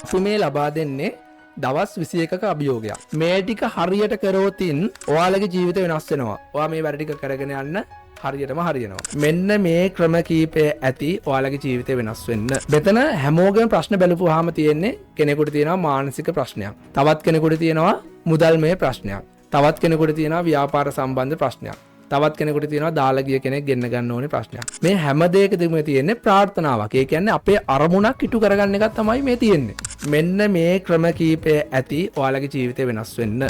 අපි මේ ලබා දෙන්නේ දවස් 21ක අභියෝගයක්. මේ ටික හරියට කරොතින් ඔයාලගේ ජීවිත වෙනස් වෙනවා. ඔයා මේ වැඩ ටික කරගෙන යන්න හරියටම හරියනවා. මෙන්න මේ ක්‍රම කීපය ඇති ඔයාලගේ ජීවිතය වෙනස් වෙන්න. මෙතන හැමෝගෙම ප්‍රශ්න බැලුවාම තියෙන්නේ කෙනෙකුට තියෙනවා මානසික ප්‍රශ්නයක්. තවත් කෙනෙකුට තියෙනවා මුදල්මය ප්‍රශ්නයක්. තවත් කෙනෙකුට තියෙනවා ව්‍යාපාර සම්බන්ධ ප්‍රශ්නයක්. තවත් කෙනෙකුට තියෙනවා දාලා ගිය කෙනෙක් ගෙන්න ගන්න ඕනේ ප්‍රශ්නයක්. මේ හැම දෙයකදීම තියෙන්නේ ප්‍රාර්ථනාවක්. ඒ කියන්නේ අපේ අරමුණක් ඉටු කරගන්න එකක් තමයි මේ තියෙන්නේ. මෙන්න මේ ක්‍රම කීපය ඇති ඔයාලගේ ජීවිතය වෙනස් වෙන්න.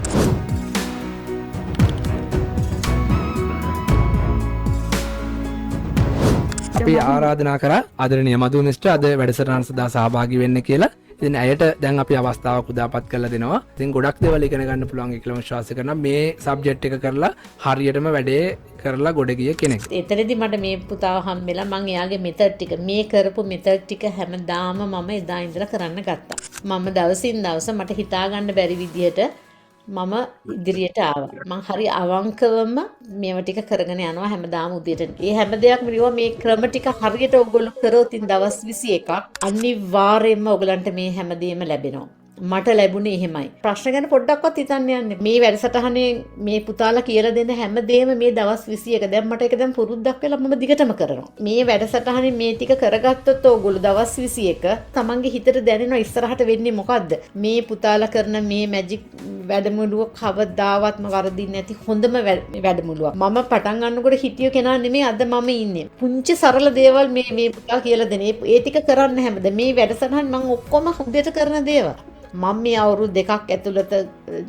අපි ආරාධනා කරා ආදරණීය මధు මිස්ටර් අද වැඩසටහන සඳහා සහභාගී වෙන්න කියලා. ඉතින් ඇයට දැන් අපි අවස්ථාවක් උදාපත් කරලා දෙනවා. ඉතින් ගොඩක් දේවල් ඉගෙන ගන්න පුළුවන් කියලා විශ්වාස කරනවා. මේ සබ්ජෙක්ට් එක කරලා හරියටම වැඩේ කරලා ගොඩ ගිය කෙනෙක්. එතනදී මට මේ පුතාව හම්බෙලා මං එයාගේ මෙතඩ් ටික මේ කරපු මෙතඩ් ටික හැමදාම මම එදා ඉඳලා කරන්න ගත්තා. මම දවසින් දවස මට හිතා ගන්න බැරි විදිහට මම ඉදිරියට ආවා. මං හරි අවංකවම මේව ටික කරගෙන යනවා හැමදාම උදේට. ඒ හැම දෙයක්ම ලිව්වා මේ ක්‍රම ටික හරියට ඔයගොල්ලෝ කරොත් ඉතින් දවස් 21ක් අනිවාර්යයෙන්ම ඔයගලන්ට මේ හැමදේම ලැබෙනවා. මට ලැබුණේ එහෙමයි. ප්‍රශ්න ගැන පොඩ්ඩක්වත් හිතන්න යන්නේ. මේ වැඩසටහනේ මේ පුතාලා කියලා දෙන හැමදේම මේ දවස් 21 දැන් මට ඒක දැන් පුරුද්දක් වෙලා මම දිගටම කරනවා. මේ වැඩසටහනේ මේ ටික කරගත්තොත් ඕගොල්ලෝ දවස් 21 තමන්ගේ හිතට දැනෙනවා ඉස්සරහට වෙන්නේ මොකද්ද? මේ පුතාලා කරන මේ මැජික් වැඩමුළුව කවදාවත්ම වරදින්නේ නැති හොඳම වැඩමුළුවක්. මම පටන් ගන්නකොට හිටිය කෙනා නෙමෙයි අද මම ඉන්නේ. පුංචි සරල දේවල් මේ මේ පුතා කියලා දෙන. ඒ ටික කරන්න හැමද මේ වැඩසටහන් මම ඔක්කොම හොඳට කරන දේවල්. මම මේ අවුරුදු දෙකක් ඇතුළත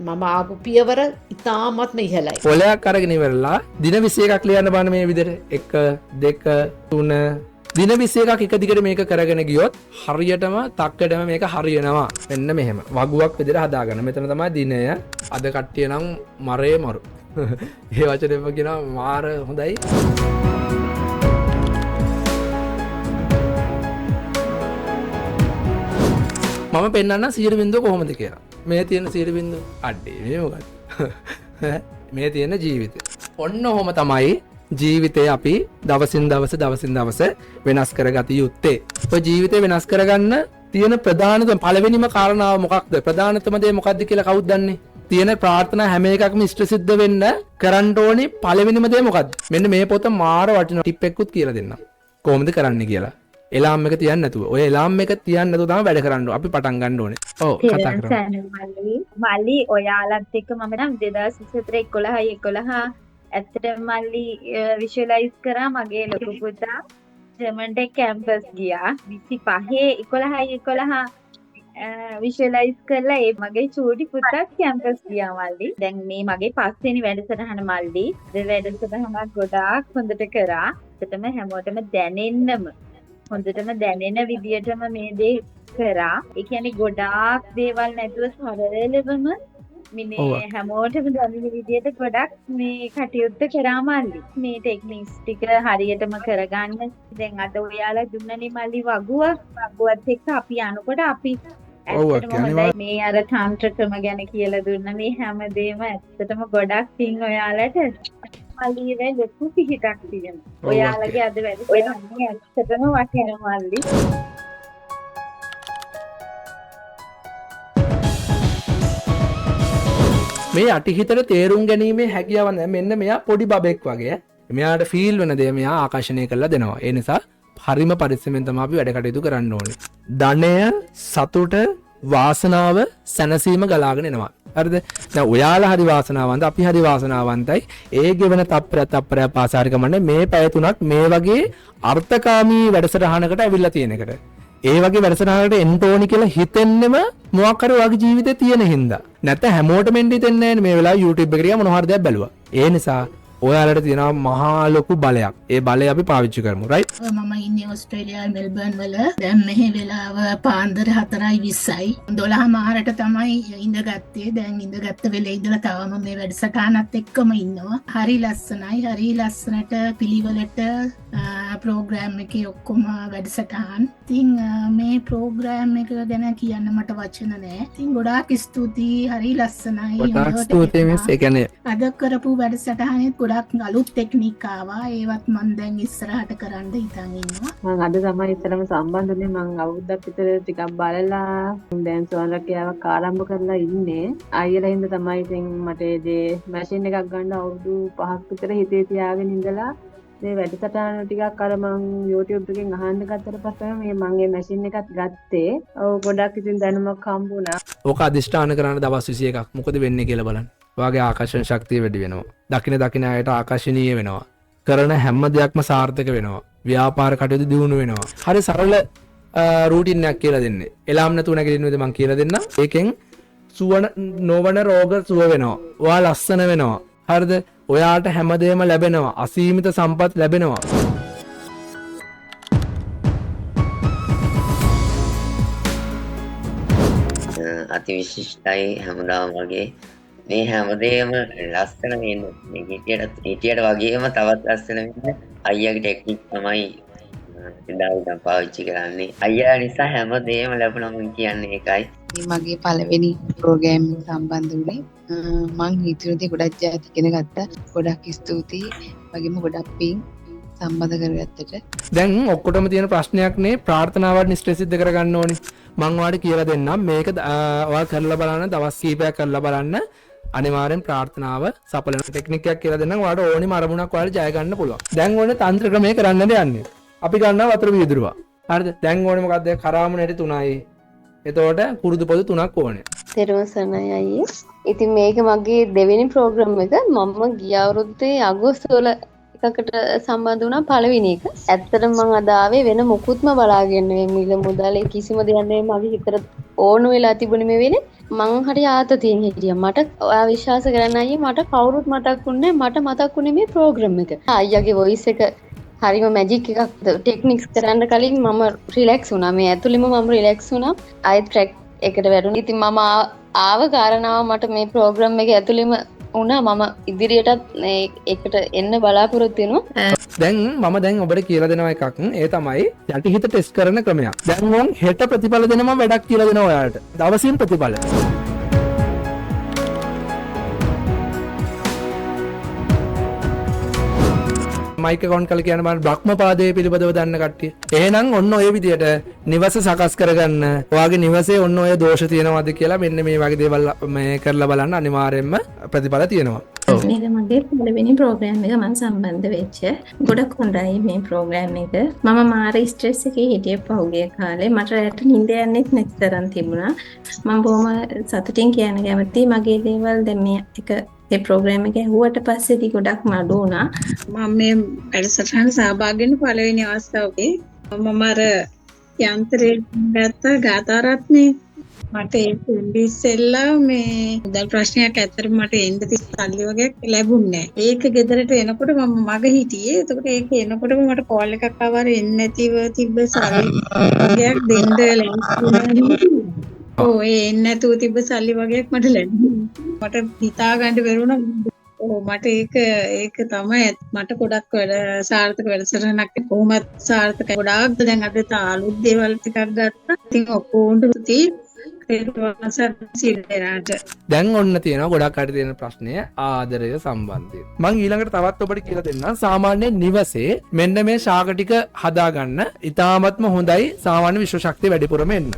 මම ආපු පියවර ඉතාමත්ම ඉහළයි. පොලයක් අරගෙන ඉවරලා දින 21ක් ලියන්න බලන්න මේ විදිහට 1 2 3 දින 21ක් එක දිගට මේක කරගෙන ගියොත් හරියටම තක්කඩම මේක හරියනවා. මෙන්න මෙහෙම වගුවක් විදිහට හදාගන්න. මෙතන තමයි දිනය. අද කට්ටිය නම් මරේ මරු. ඒ වචනේම කියනවා මාර හොඳයි. මම පෙන්වන්න 100 බිඳුව කොහොමද කියලා. මේ තියෙන 100 බිඳුව අඩේ මේ මොකද්ද? මේ තියෙන ජීවිතය. ඔන්න ඔහොම තමයි ජීවිතේ අපි දවසින් දවස දවසින් දවස වෙනස් කරගත යුත්තේ. ඔය ජීවිතේ වෙනස් කරගන්න තියෙන ප්‍රධානතම පළවෙනිම කාරණාව මොකක්ද? ප්‍රධානතම දේ මොකක්ද කියලා කවුද දන්නේ? තියෙන ප්‍රාර්ථනා හැම එකක්ම ඉෂ්ට සිද්ධ වෙන්න කරන්න ඕනේ පළවෙනිම දේ මොකද්ද? මෙන්න මේ පොත මාර වටින ටිප් එකකුත් කියලා දෙන්නම්. කොහොමද කරන්න කියලා. එලාම් එක තියන්න නැතුව. ඔය එලාම් එක තියන්න නැතුව තමයි වැඩ කරන්න අපි පටන් ගන්න ඕනේ. ඔව් කතා කරමු. මල්ලි ඔයාලත් එක්ක මම නම් 2024 11 11 ඇත්තටම මල්ලි විෂුවලයිස් කරා. මගේ ලොකු පුතා ජර්මන් ටෙක් කැම්පස් ගියා. 25 11 11 විෂුවලයිස් කරලා ඒ මගේ චූටි පුතාත් කැම්පස් ගියා මල්ලි. දැන් මේ මගේ පස්වෙනි වැඩසටහන මල්ලි. වැඩසටහනක් ගොඩාක් හොඳට කරා. ඇත්තටම හැමෝටම දැනෙන්නම හොඳටම දැනෙන විදියටම මේ දේ කරා. ඒ කියන්නේ ගොඩාක් දේවල් නැතුව සරලවම මේ හැමෝටම දැනෙන විදියට ගොඩක් මේ කටයුත්ත කරා මල්ලි. මේ ටෙක්නික්ස් ටික හරියටම කරගන්න. දැන් අද ඔයාලා දුන්නනේ මල්ලි වගුව. වගුවත් එක්ක අපි යනකොට අපි ඇත්තටම හොඳයි. මේ අර තන්ත්‍ර ක්‍රම ගැන කියලා දුන්න මේ හැමදේම ඇත්තටම ගොඩක් පිං ඔයාලට. මල්ලි වෙ ලොකු පිහිටක් තියෙනවා. ඔයාලගේ අද වැඩසටහන ඇත්තටම වටිනවා මල්ලි. මේ යටිහිතට තේරුම් ගැනීමේ හැකියාව නැහැ. මෙන්න මෙයා පොඩි බබෙක් වගේ. මෙයාට ෆීල් වෙන දේ මෙයා ආකර්ෂණය කරලා දෙනවා. ඒ නිසා හරිම පරිස්සමෙන් තමයි අපි වැඩ කටයුතු කරන්න ඕනේ. ධනය, සතුට, වාසනාව, සැනසීම ගලාගෙන එනවා. හරිද? දැන් ඔයාලා හරි වාසනාවන්ත, අපි හරි වාසනාවන්තයි. ඒ ගෙවන තප්පරයක් තප්පරයක් පාසා හරි කමන්නේ මේ පැය තුනක් මේ වගේ අර්ථකාමී වැඩසටහනකට ඇවිල්ලා තියෙන එකට. ඒ වගේ වැඩසටහනකට එන්න ඕනි කියලා හිතෙන්නෙම මොකක් හරි ඔයාගේ ජීවිතේ තියෙන හින්දා. නැත්නම් හැමෝටම එන්න හිතෙන්නේ නැහැ මේ වෙලාවේ YouTube එකට ගියා මොන හරි දෙයක් බැලුවා. ඒ නිසා ඔයාලට තියෙනවා මහා ලොකු බලයක්. ඒ බලය අපි පාවිච්චි කරමු. රයිට්? මම ඉන්නේ ඕස්ට්‍රේලියාවේ මෙල්බර්න් වල. දැන් මෙහි වෙලාව පාන්දර 4:20යි. 12:00 තමයි ඉඳගත්තේ. දැන් ඉඳගත්ත වෙලේ ඉඳලා තවම මේ වැඩසටහනත් එක්කම ඉන්නවා. හරි ලස්සනයි. හරි ලස්සනට පිළිවෙලට ප්‍රෝග්‍රෑම් එකේ ඔක්කොම වැඩසටහන්. ඉතින් මේ ප්‍රෝග්‍රෑම් එක ගැන කියන්න මට වචන නෑ. ඉතින් ගොඩාක් ස්තුතියි, හරි ලස්සනයි. ගොඩාක් ස්තුතියි මිස්. ඒ කියන්නේ අද කරපු වැඩසටහනෙත් ගොඩක් අලුත් ටෙක්නික් ආවා. ඒවත් මං දැන් ඉස්සරහට කරන්න හිතන් ඉන්නවා. මං අද තමයි ඉස්සරම සම්බන්ධ වුණේ. මං අවුරුද්දක් විතර ටිකක් බලලා දැන් සුවන් රැකියාවක් ආරම්භ කරලා ඉන්නේ. අයියලා හින්දා තමයි ඉතින් මට ඒ දේ මැෂින් එකක් ගන්න අවුරුදු 5ක් විතර හිතේ තියාගෙන ඉඳලා මේ වැඩසටහන ටිකක් අර මං YouTube එකෙන් අහන්න ගත්තට පස්සේ මේ මං මේ මැෂින් එකත් ගත්තේ. ඔව් ගොඩක් ඉතින් දැනුමක් හම්බුණා. ඕක අදිෂ්ඨාන කරන්න දවස් 21ක් මොකද වෙන්නේ කියලා බලන්න. ඔයාගේ ආකර්ෂණ ශක්තිය වැඩි වෙනවා. දකින දකින අයට ආකර්ෂණීය වෙනවා. කරන හැම දෙයක්ම සාර්ථක වෙනවා. ව්‍යාපාර කටයුතු දියුණු වෙනවා. හරි සරල රූටින් එකක් කියලා දෙන්නේ. එලාම් නැතුව නැගිටින්න විදිහ මං කියලා දෙන්නම්. ඒකෙන් සුවන නොවන රෝග සුව වෙනවා. ඔයා ලස්සන වෙනවා. හරිද? ඔයාට හැමදේම ලැබෙනවා. අසීමිත සම්පත් ලැබෙනවා. අතිවිශිෂ්ටයි හැමදාම වගේ. මේ හැමදේම ලස්සන වෙන්න, මේ හිටියට වගේම තවත් ලස්සන වෙන්න අයියාගේ ටෙක්නික් තමයි එදා ඉඳන් පාවිච්චි කරන්නේ. අයියා නිසා හැමදේම ලැබුණා මං කියන්නේ ඒකයි. මේ මගේ පළවෙනි ප්‍රෝග්‍රෑම් එක සම්බන්ධ වුණේ. මං හිතුව දේ ගොඩක් ජාති ඉගෙන ගත්තා. ගොඩක් ස්තුතියි. වගේම ගොඩක් පිං සම්බන්ධ කරගත්තට. දැන් ඔක්කොටම තියෙන ප්‍රශ්නයක් නේ ප්‍රාර්ථනාවන් ඉෂ්ට සිද්ධ කරගන්න ඕනේ. මං ඔයාලට කියලා දෙන්නම් මේක ඔයා කරලා බලන්න, දවස් කීපයක් කරලා බලන්න. අනිවාර්යෙන් ප්‍රාර්ථනාව සඵල වෙන ටෙක්නික් එකක් කියලා දෙන්නම්. ඔයාලට ඕනිම අරමුණක් ඔයාලට ජය ගන්න පුළුවන්. දැන් ඕනේ තන්ත්‍ර ක්‍රමය කරන්නද යන්නේ. අපි ගන්නවා වතුර වීදුරුවා. හරිද? දැන් ඕනේ මොකද්ද? කරාමු නැටි 3යි. එතකොට කුරුදු පොදු 3ක් ඕනේ. තෙරුවන් සරණයි අයියේ. ඉතින් මේක මගේ දෙවෙනි ප්‍රෝග්‍රෑම් එක. මම ගිය අවුරුද්දේ අගෝස්තු වල එකකට සම්බන්ධ වුණා පළවෙනි එක. ඇත්තටම මං අද ආවේ වෙන මොකුත්ම බලාගෙන නෙවෙයි, මිල මුදල් ඒ කිසිම දෙයක් නෙවෙයි. මගේ හිතට ඕන වෙලා තිබුණේ මේ වෙලේ. මං හරි ආතතියෙන් හිටියා. මට ඔයා විශ්වාස කරන්න අයියේ, මට කවුරුත් මතක් වුණේ නෑ. මට මතක් වුණේ මේ ප්‍රෝග්‍රෑම් එක. අයියාගේ වොයිස් එක හරිම මැජික් එකක්. ටෙක්නික්ස් කරන්න කලින් මම රිලැක්ස් වුණා. මේ ඇතුළෙම මම රිලැක්ස් වුණා. ආයෙත් ට්‍රැක් එකට වැටුණා. ඉතින් මම ආව කාරණාව මට මේ ප්‍රෝග්‍රෑම් එක ඇතුළෙම වුණා. මම ඉදිරියටත් ඒකට එන්න බලාපොරොත්තු වෙනවා. දැන් මම දැන් ඔබට කියලා දෙනවා එකක්. ඒ තමයි යටිහිත ටෙස්ට් කරන ක්‍රමයක්. දැන් මං හෙට ප්‍රතිඵල දෙන මම වැඩක් කියලා දෙනවා ඔයාලට. දවසින් ප්‍රතිඵල. මයික් එක ඔන් කරලා කියන්න බලන්න බ්‍රහ්මපාදයේ පිළිබඳව දන්න කට්ටිය. එහෙනම් ඔන්න ඔය විදියට නිවස සකස් කරගන්න. ඔයාගේ නිවසේ ඔන්න ඔය දෝෂ තියෙනවද කියලා මෙන්න මේ වගේ දේවල් මේ කරලා බලන්න අනිවාර්යයෙන්ම ප්‍රතිඵල තියෙනවා. මේක මගේ පළවෙනි ප්‍රෝග්‍රෑම් එක මම සම්බන්ධ වෙච්ච. ගොඩක් හොඳයි මේ ප්‍රෝග්‍රෑම් එක. මම මාර ස්ට්‍රෙස් එකේ හිටිය පහුගිය කාලේ. මට රැට නිින්ද යන්නෙත් නැති තරම් තිබුණා. මම බොහොම සතුටින් කියන්න කැමතියි මගේ දේවල් දැන් මේ එක ඒ ප්‍රෝග්‍රෑම් එක ඇහුවට පස්සේ ඉතින් ගොඩක් මඩු වුණා. මම මේ වැඩසටහන සහභාගී වෙන පළවෙනි අවස්ථාවේ මම අර යන්ත්‍රේ ගත්ත ගාථාරත්නේ. මට ඒක ඉස්සෙල්ලා මේ මුදල් ප්‍රශ්නයක් ඇත්තටම මට එන්න තිබ්බ සල්ලි වගේක් ලැබුණේ නෑ. ඒක ගෙදරට එනකොට මම මග හිටියේ. එතකොට ඒක එනකොටම මට කෝල් එකක් ආවා අර එන්නේ නැතිව තිබ්බ සල්ලි වගේක් දෙන්න ලැබුණා. ඔව් ඒ එන්නේ නැතුව තිබ්බ සල්ලි වගේක් මට ලැබුණා. මට හිතා ගන්න බැරි වුණා. ඔව් මට ඒක තමයි මට ගොඩක් වැඩ සාර්ථක වැඩසටහනක් කොහොමත් සාර්ථකයි. ගොඩාක් දැන් අද අලුත් දේවල් ටිකක් ගත්තා. ඉතින් ඔක්කොන්ට ස්තුතියි. දැන් ඔන්න තියෙනවා ගොඩක් අයට තියෙන ප්‍රශ්නය ආදරය සම්බන්ධයෙන්. මං ඊළඟට තවත් ඔබට කියලා දෙන්නම්. සාමාන්‍ය නිවසේ මෙන්න මේ ශාක ටික හදාගන්න ඉතාමත්ම හොඳයි සාමාන්‍ය විශ්ව ශක්තිය වැඩිපුරම එන්න.